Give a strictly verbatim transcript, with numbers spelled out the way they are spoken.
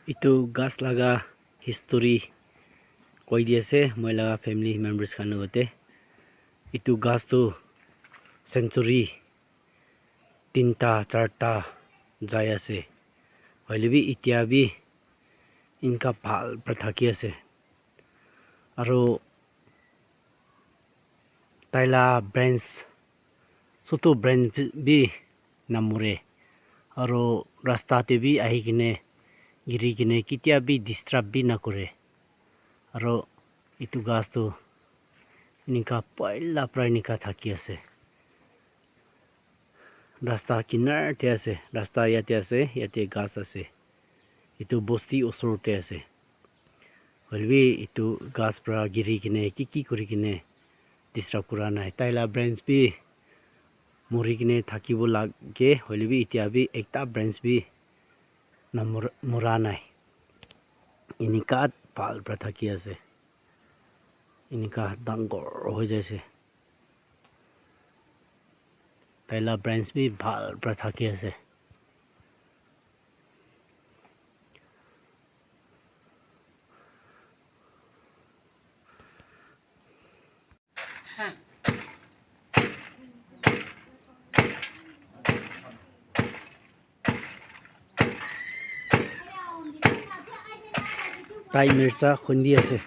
Etu ghas laga history koi di ase moi laga family members khan logote. Etu ghas tu century tinta charta jai ase, hoile bi etia bi enka bhal para thaki ase. Aro tai la branch, sutu branch bi namore, aro rasta te bi ahi kene giri kene ketia bi disturb bi nakore. Aro etu ghas tu enika poila para enika thaki ase. Rasta kinar te ase, rasta yate ase, yate ghas ase. Etu bosti osor te ase. Hoilebi etu ghas para giri kene ki ki kuri kene disturb kura nai. Tai la branch bi muri kene thakibo lage, hoilebi etia bi ekta branch bi na mur-, mura nai. Enika bhal para thaki ase. Enika dangor hoi jaise. Tai la branch bi bhal para thaki ase. Tai mircha khundi ase.